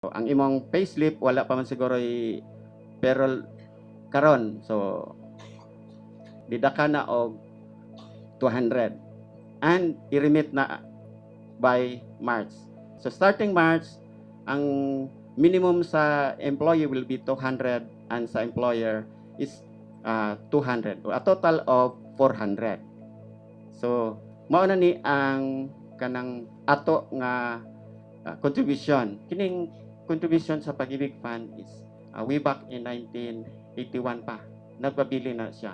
Ang imong payslip, wala pa man siguro payroll karon. So didaka na og 200 and i-remit na by March. So starting March, ang minimum sa employee will be 200 and sa employer is 200, a total of 400. So mao na ni ang kanang ato nga contribution. Kining contribution sa Pag-IBIG Fund is way back in 1981 pa nagpabili na siya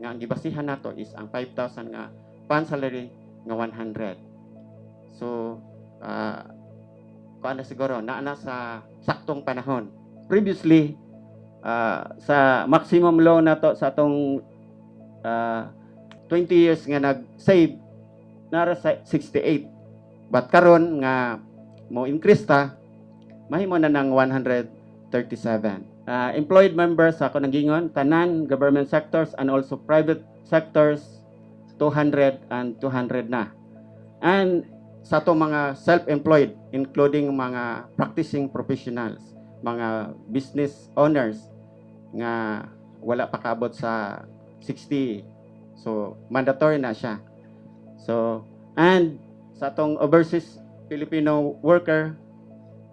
nga ang gibasihan nato is ang 5,000 nga fund salary nga 100. So kuan na siguro naa na sa saktong panahon. Previously, sa maximum loan nato sa atong 20 years nga nag-save, nara sa 68, but karon nga mo increase ta, mahimo na ng 137. Employed members, ako nang gingon, tanan government sectors and also private sectors, 200 and 200 na. And sa ato mga self-employed, including mga practicing professionals, mga business owners nga wala pa kaabot sa 60, so mandatory na siya. So and sa atong overseas Filipino worker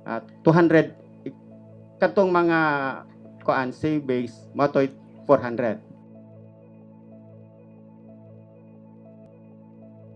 at 200, katong mga kuan save base mao toy 400.